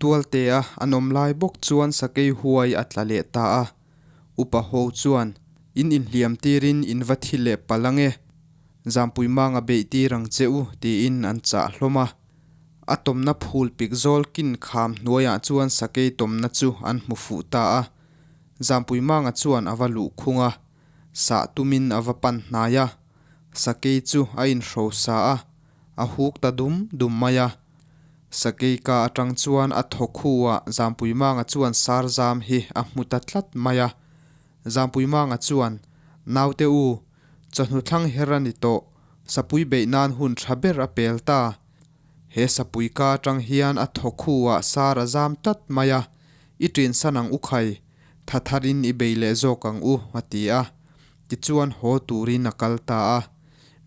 Tualtea an awm lai bawk chuan sakei huai a tla leh ta a. Upa ho chuan, In inhliam tirin in va thi leh palh ange, Zampui manga beih tir ang che u, tiin an chah hlawm a. A tawmna phul pik zawl kin kham hnuaiah chuan sakei tawmna chu an hmu fuh ta a. Zampui manga chuan a va luh khung a, sah tumin a va pan hnai a. Sakei chu a inhrosa a, a huk ta dum dum mai a. Sakei ka atang chuan a thaw khu a, Zampuimanga chuan sar zam hi a hmu ta tlat mai a. Zampuimanga chuan, Naute u, chawhnu thlang her a ni tawh, sapui beih nan hun tha ber a pel ta. He sapui ka atang hian a thaw khu a sar a zam tlat mai a, i ṭin san ang u khai, tha tharin i bei leh zawk ang u, a ti a. Tichuan haw turin a kal ta a.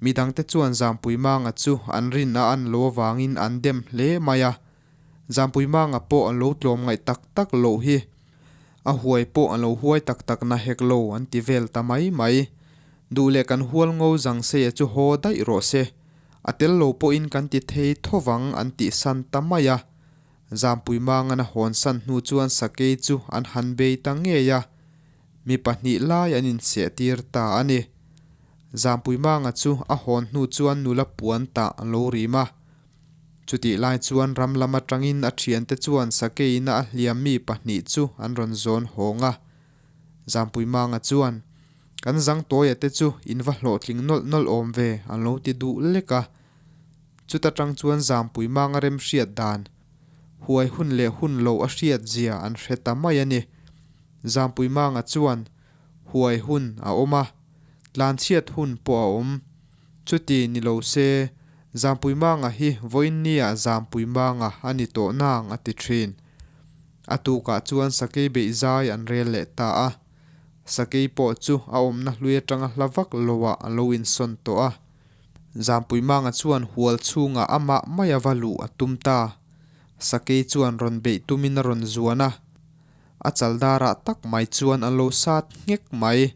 Midangte chuan Zampuimanga chu an rin a an lo avangin an dem hle mai a. Zampuimanga pawh an lo tlawm ngaih tak tak loh hi. A huai pawh an lo huai tak tak na hek lo an ti vel ta mai mai. Duh leh kan hual ngo zang seia chu haw daih rawh se. A tel lo pawhin kan ti thei thovang an tihsan ta mai a. Zampuimangan a hawnsan hnu chuan sakei chu an han bei ta ngei a. Mi pahnih lai an inseh tir ta a ni. Zampuimanga chu a hawn hnu chuan nula puan tah an lo rim a. Chutih lai chuan ram lam atangin a thiante chuan sakeiin a hliam mi pahnih chu an rawn zawn hawng a. Zampuimanga chuan, Kan zangtawia te chu in va hlawhtling nawlh nawlh awm ve an lo ti duh lek a. Chuta tang chuan Zampuimanga remhriat dan, huai hun leh hun lo a hriat zia an hre ta mai a ni. Zampuimanga chuan huai hun a awm a, tlanchhiat hun pawh a awm. Chuti ni lo se, Zampuimanga hi vawiinnia Zampuimanga a ni tawh nang a ti thin. A tukah chuan sakei beih zai an rel leh ta a. Sakei pawh chu a awmna hlui atanga hla vak loah a lo insawn tawh a. Zampuimanga chuan hual chhungah amah maia va luh a tum ta. Sakei chuan rawn beih tumin a rawn zuan a. A chaldarah tak mai chuan a lo sat nghek mai.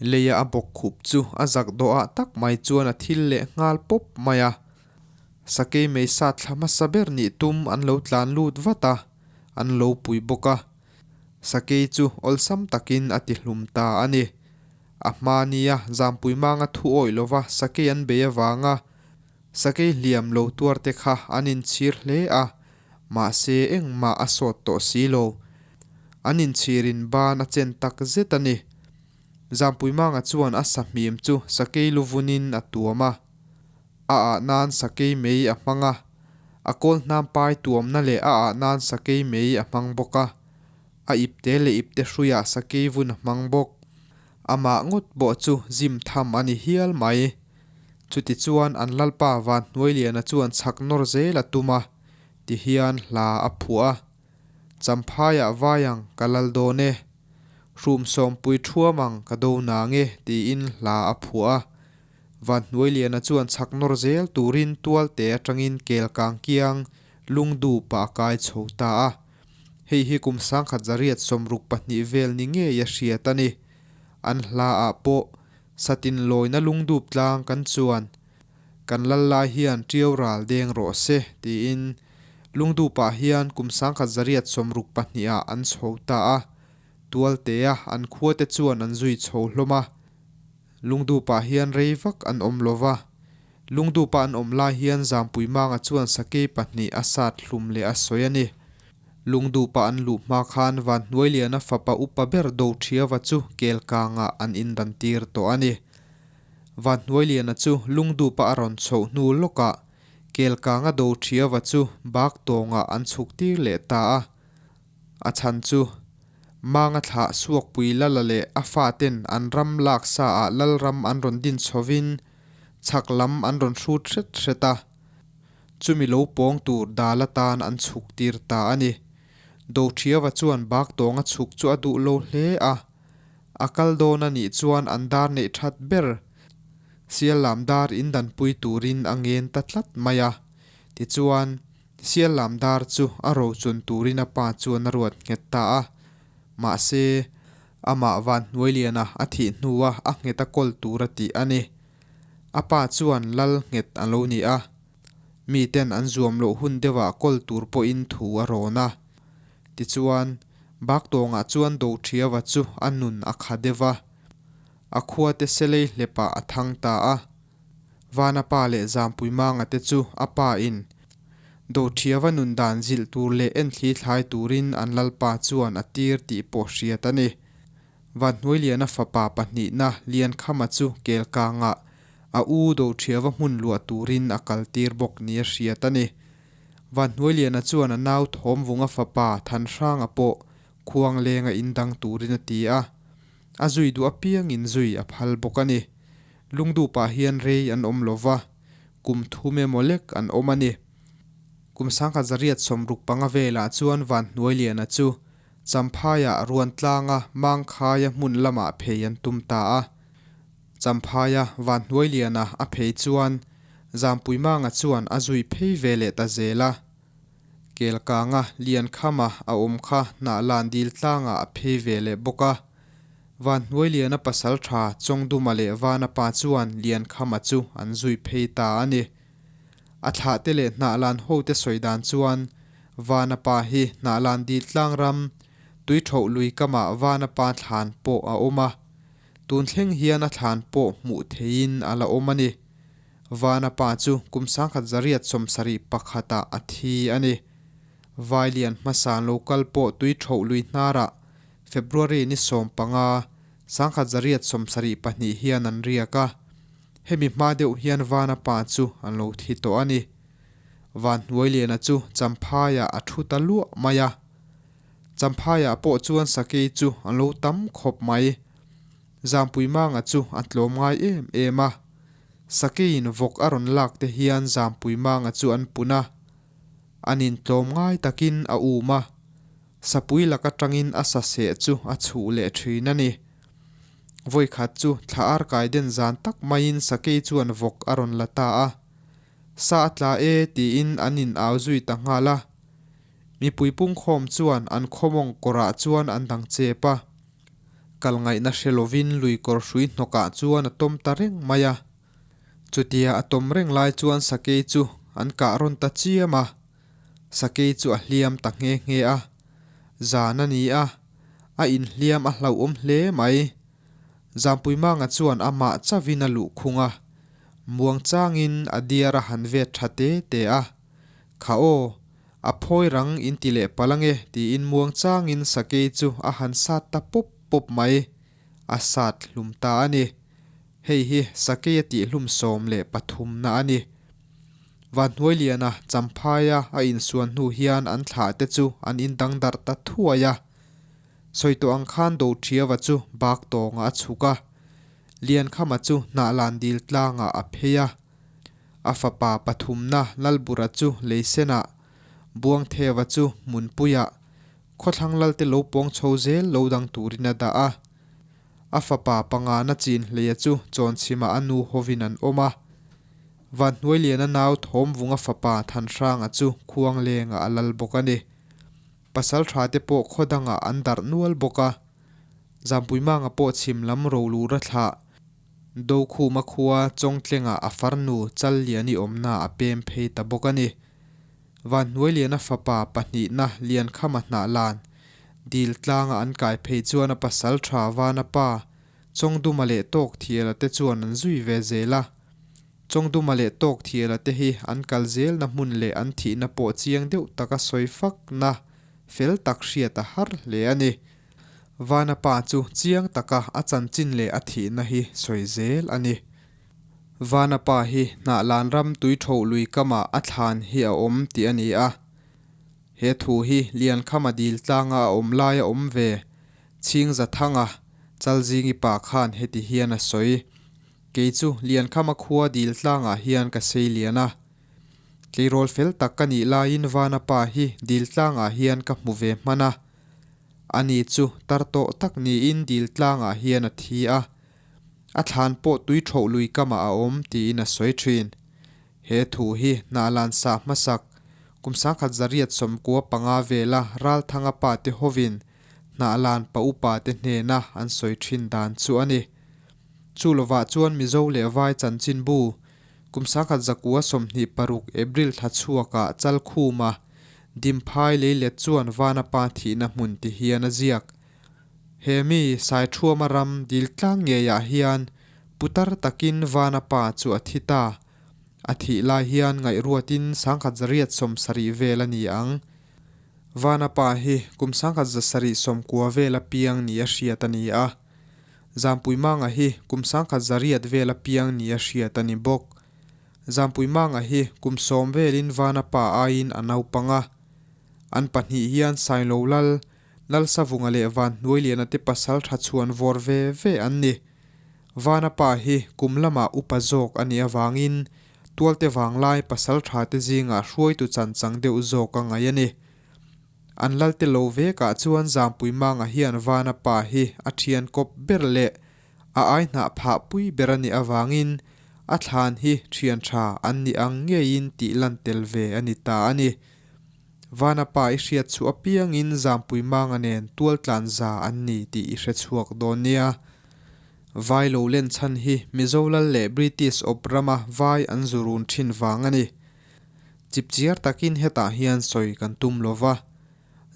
Leia a bawk khup chu a zak dawhah tak mai chuan a thil leh nghal pawp mai a. Sakei mei sat thla hmasa ber nih tum an lo tlan lut vat a, an lo pui bawk a. Sakei chu awlsam takin a ti hlum ta a ni. A hma nia Zampui manga thu awih lova sakei an bei avanga Sakei hliam lo tuar te kha an inchhir hle a, mahse engmah a sawt tawh si lo. An inchhirin ban a chen tak zet a ni. Zampuimanga chuan a sahmim chu sakei luvunin a tuam a. A ah nan sakei mei a hmang a, a kawl hnam pai tuamna leh a ah nan sakei mei a hmang bawk a. A ipte leh ipte hruiah sakei vun a hmang bawk. Amah ngawt pawh chu zim tham a ni hial mai. Chutichuan an Lalpa Vanhnuailiana chuan chhak nawr zel a tum a, ti hian hla a phuah a. Champhaiah vai ang ka lal dawn e, hrum sawmpui thuam ang ka do nang e tiin hla a phuah a. Vanhnuailiana chuan chhak nawr zel turin tualte atangin kel kang kiang lungdu pah a kai chho ta a. Hei hi kum 1962 vel ni ngei a hriat a ni. An hla ah pawh Satin lawina lungdup tlang kan chuan kan lal lai hian ṭiau ral deng rawh se tiin lungdupah hian kum 1962 ah an chho ta a, Tualtea an khuate chuan an zui chho hlawm a. Lungdupah hian rei vak an awm lo va, lungdupa an awm lai hian Zampuimanga chuan sakei pahnih a sat hlum leh a sawi a ni. Lungdupa an luh hma khan Vanhnuailiana fapa upa ber Doṭhiava chu Kelkangah an indan tir tawh a ni. Vanhnuailiana chu Lungdupa a rawn chhoh hnu lawkah Kelkanga Doṭhiava chu Baktawngah an chhuk tir leh ta a. A chhan chu Manga thlah Suakpui Lala leh a faten an ram lak saah Lalram an rawn din chhovin chhak lam an rawn hrut hret hret a. Chumi lo pawng tur dal atan an chhuk tir ta a ni. Doṭhiava chuan bak tawnga chhuk chu a duh lo hle a. A kal dawn a nih chuan an dar neih that ber Siallam dar in danpui turin a ngen ta tlat mai a. Tichuan, Siallam dar chu a rochun turin a pa chuan a ruat nghet ta a. Mahse, amah Vanhnuailiana a thih hnua a nghet a kawl tur a tih a ni. A pa chuan lal nghet a lo ni a. Miten an zuam loh hun deuhah kawl tur pawhin thu a rawn a. Tichuan, Baktawngah chuan Doṭhiava chu a nun a kha deuh va, a khuate Selei hlepah a thang ta a. Vana pa leh Zampuimanga te chu a pa in Doṭhiava nun dan zilh tur leh enthli thlai turin an lalpa chuan a tir tih pawh hriat a ni. Vanhnuailiana fapa pahnihna Liankhama chu Kelkangah a u Doṭhiava hmun luah turin a kaltir bawk nia hriat a ni. Vanhnuailiana chuan a nau Thawmvunga fapa Thanhranga pawh Khuanglenga indang turin a ti a, a zui duh apiangin zui a phal bawk a ni. Lungdupah hian rei an awm lo va, kum thum emaw lek an awm a ni. Kum 1965 velah chuan Vanhnuailiana chu Champhaiah Ruantlanga Mangkhaia hmun lamah phei an tum ta a. Champhaia Vanhnuailiana a phei chuan Zampuimanga chuan a zui phei ve leh ta zel a. Kelkanga Liankhama a awm kha Hnahlan dil tlangah a phei ve leh bawk a. Vanhnuailiana pasal tha Chawngduma leh Vanapa chuan Liankhama chu an zui phei ta a ni. A thlahte leh Hnahlan hote sawi dan chuan Vanapa hi Hnahlan dil tlang ram, Tuithoh lui kamah Vanapa thlan pawh a awm a. Tun thleng hian a thlan pawh hmuh theihin a la awm a ni. Vanapa chu kum 1971 ah a thi a ni. Vailian hmasa local pawh Tuithoh lui hnarah February ni 15, 1972 hian an riak a, hemi hma deuh hian Vana pa chu an lo thi tawh a ni. Van Hnuailiana chu Champhaiah a thu ta luah mai a. Champhaiah pawh chuan sakei chu an lo tam khawp mai. Zampuimanga chu a tlawm ngai em em a. Sakeiin vawk a rawn lak te hian Zampuimanga chu an pun a. An intlawm ngai takin a um a. Sapui lak atangin a sa seh chu a chhuh leh thin a ni. Vawikhat chu thla ar kai den zan tak maiin sakei chuan vawk a rawn la ta a. Sa a tla e tiin an in au zui ta nghal a. Mipui pungkhawm chuan an khawmawng kawrah chuan an dang chep a. Kal ngaihna hre lovin lui kawr hrui hnawkah chuan a tawm ta reng mai a. Chutia a tawm reng lai chuan sakei chu an kah rawn ta chiam a. Sakei chu a hliam ta nghe nghe a, zan a ni a, a inhliam a hlauhawm hle mai. Zampuimanga chuan amah chavin a luh khung a, muang changin a diar a han vet tha te te a, Kha aw, a phawi rang in ti leh palh ange tiin muang changin sakei chu a han sat ta pawp pawp mai. A sat hlum ta a ni. Hei hi sakei a tihhlum 13 na a ni. Vanhnuailiana Champhaia a insuan hnu hian an thlah te chu an indang darh ta thuai a. Sawi tawh ang khan Doṭhiava chu bak tawngah a chhuk a, Liankhama chu Hnahlan dil tlangah a phei a. A fapa pathumna Lalbura chu Leisenah, Buangtheva chu Hmunpuiah, Khawthlang Lalte lo pawng chho zel lo dang turin a dah a. A fapa pangana chin hleia chu Chawnchhimah a nu hovin an awm a. Vanhnuailiana nau Thawmvunga fapa Thanhranga chu Khuanglengah a lal bawk a ni. Pasal tha te pawh khaw dangah an darh nual bawk a. Zampuimanga pawh chhim lam rolura thlah Dokhuma khua Chawngtlengah a farnu Challiani awmna a pem phei ta bawk a ni. Vanhnuailiana fapa pahnihna Liankhama hnah lan dil tlanga an kai phei chuan a pasal tha Vana pa Chawngduma leh Tawkthiala te chuan an zui ve zel a. Chawngduma leh Tawkthiala te hi an kal zelna hmun leh an thihna pawh chiang deuh taka sawi fakna fel tak hriat a har hle a ni. Vana pa chu chiang taka a chanchin leh a thihna hi sawi zel a ni. Vana pa hi Hnahlan ram tui tho lui kamah a thlan hi a awm tih a ni a. He thu hi Liankhama dil tlanga a awm laia awm ve Chhingzathanga Chalzingi pa khan heti hian a sawi, Kei chu Liankhama khua dil tlangah hian ka sei lian a. Tleirawl fel tak ka nih laiin Vana pa hi dil tlangah hian ka hmu ve hman a. Ani chu tar tawh tak niin dil tlangah hian a thi a. A thlan pawh tui thoh lui kamah a awm tiin a sawi thin. He thu hi Hnahlan sa hmasak kum 1995 vela Ralthanga pa te hovin Hnahlan pa upa te hnena an sawi thin dan chu a ni. Chu lovah chuan Mizo leh Vai chanchinbu Kum 1926 April thla chhuakah Chalkhuma Dimphai leilet chuan Vanapa thihna hmun ti hian a ziak. He mi Saithuama ram dil tlang ngeiah hian putar takin Vanapa chu a thi ta. A thih lai hian ngaihruatin 1970 vel a ni ang. Vanapa hi kum 1970 vela piang ni a hriat a ni a. Zampuimanga hi kum 1900 vela piang ni a hriat a ni bawk. Zampuimanga hi kum 10 velin Vanapa aiin a naupang a. An pahnih hian Sailo Lal, Lalsavunga leh Vanhnuailiana te pasal tha chhuan vawr ve ve an ni. Vanapa hi kum lamah upa zawk a nih avangin Tualte vanglai pasal tha te zingah hruaitu chan chang deuh zawk a ngaih a ni. An lalte lo vekah chuan Zampuimanga hian Vanapa hi a thian kawp ber leh a ai hnah phah pui ber a nih avangin a thlan hi thian tha an nih ang ngeiin tih lan tel ve a ni ta a ni. Vanapa i hriat chu apiangin Zampuimanga nen tualtlan za an ni tih i hre chhuak dawn nia. Vai lo len chhan hi Mizo lal leh British awp rama vai an zu run thin vang a ni. Chipchiar takin hetah hian sawi kan tum lo va.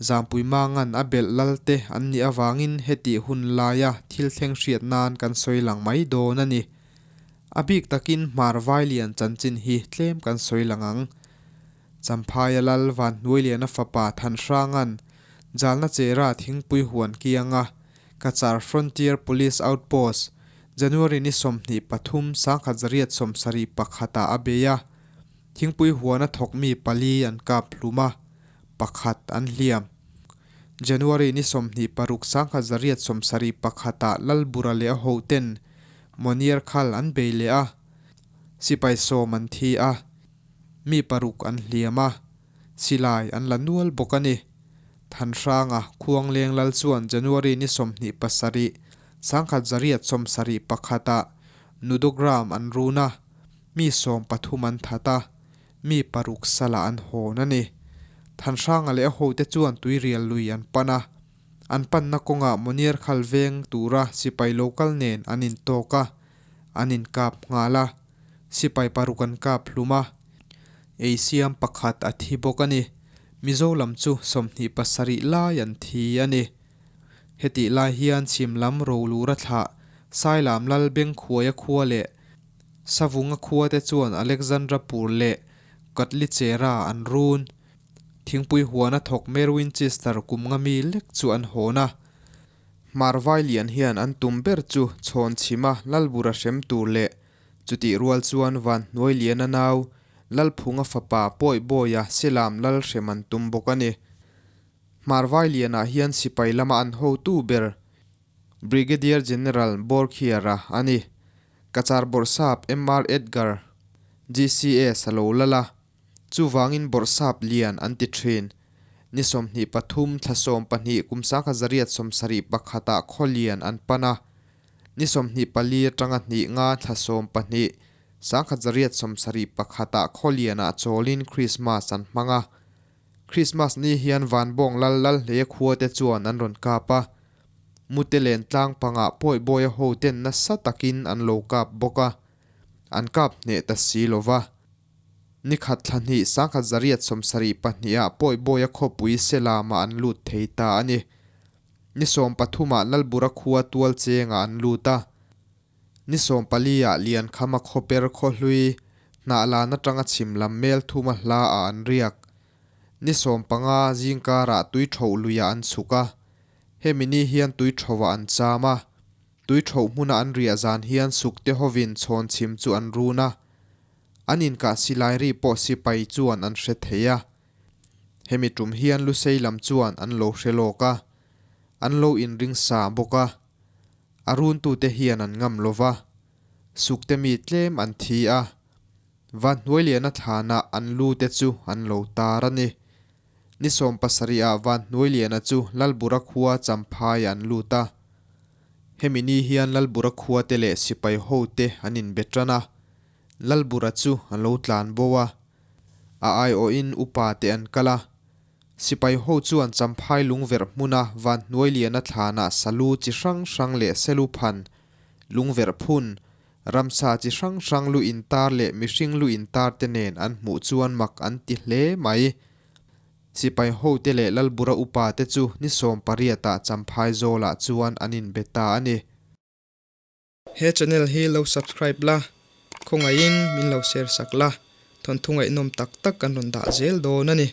Zampui Mangan a belh lal te an nih avangin hetih hun laia thil thleng hriat nan kan sawi lang mai dawn a ni. A bik takin Hmar Vailian chanchin hi tlem kan sawi lang ang. Champhaia lal Vanhnuailiana fapa Thanhranga'n Jalna Chera thingpui huan kianga Cachar Frontier Police Outpost, January ni 23 1971 ah a bei a, thingpui huana thawk mi pali an kap hlum a, pakhat an hliam. January ni 26 1971 ah Lalbura leh a hoten Monier khal an bei leh a, sipai sawm an thi a, mi paruk an hliam a, silai an la nual bawk a ni. Thanhranga Khuangleng lal chuan January ni 27, 1971 ah Nudogram an run a, mi 13 an that a, mi paruk salah an hawn a ni. Thanhranga leh a hote chuan tuirial lui an pan a, an panna kawngah Monier khal veng tura sipai local nen an intawk a, an inkap nghal a. Sipai paruk an kap hlum a, ei siam pakhat a thi bawk a ni. Mizo lam chu 27 lai an thi a ni. Hetih lai hian chhim lam Rolura thlah, Sailam Lal Bengkhuaia khua leh Savunga khua te chuan Alexandrapur leh Katlichera an run. Thingpui huana thawk Merwin Chester kum nga mi lek chu an hawn a. Hmarvai lian hian an tum ber chu chhawn chhima Lalbura hrem tur leh chutih rual chuan Vanhnuai liana nau Lalphunga fapa Pawi Bawia Selam Lal hrem an tum bawk a ni. Hmarvai lianah hian sipai lama an hotu ber Brigadier General Borkhiara a ni. Cachar Bawrhsap MR Edgar, GCS a lo lal a. Chuvangin bawrhsap lian an ti thin. Ni 23 thla 12 kum 1971 ah khaw lian an pan a. Ni 24 atanga hnih nga thla 12 1971 ah khaw lianah chawlin Krismas an hmang a. Krismas ni hian Vanbawng lal lal hle khua te chuan an rawn kap a. Mute len tlang pangah Pawihbawia hoten nasa takin an lo kap bawk a. An kap hneh ta si lova. Ni khat thla hnih 1972 ah Pawihbawia khawpui Selamah an lut thei ta a ni. Ni 13 ah Lalbura khua tual chengah an lut a. Ni 14 ah Liankhama khawper khawhlui hnah lan atanga chhim lam mel thuma hla ah an riak. Ni 15 zingkarah tui tho luiah an chhuk a. Hemi ni hian tui thovah an cham a. Tui tho hmuna an riah zan hian sukte hovin chhawn chhim chu an run a. An inkah silai ri pawh sipai chuan an hre thei a. Hemi tum hian Lusei lam chuan an lo hre lawk a, an lo inring sa bawk a. A runtute hian an ngam lo va, sukte mi tlem an thi a, Vanhnuailiana thlanah an lute chu an lo tar a ni. Ni 70 ah Vanhnuailiana chu Lalbura khua Champhai an lut a. Hemi ni hian Lalbura khuate leh sipai hote an inbe tan a. Lalbura chu a lo tlan bo a, a aiawhin upa te an kal a. Sipai ho chuan Champhai lungverh hmuna Vanhnuailiana thlanah salu chi hrang hrang leh selu phan, lungverh phun, Ramsa chi hrang hrang lu intar leh mihring lu intar te nen an hmuh chuan mak an ti hle mai. Sipai hote leh Lalbura upa te chu ni sawmpariatah Champhai zawlah chuan an inbe ta a ni. He channel hi lo subscribe la, khawngaihin min lo share sak la, thawnthu ngaihnawm tak tak kan rawn dah zel dawn a ni.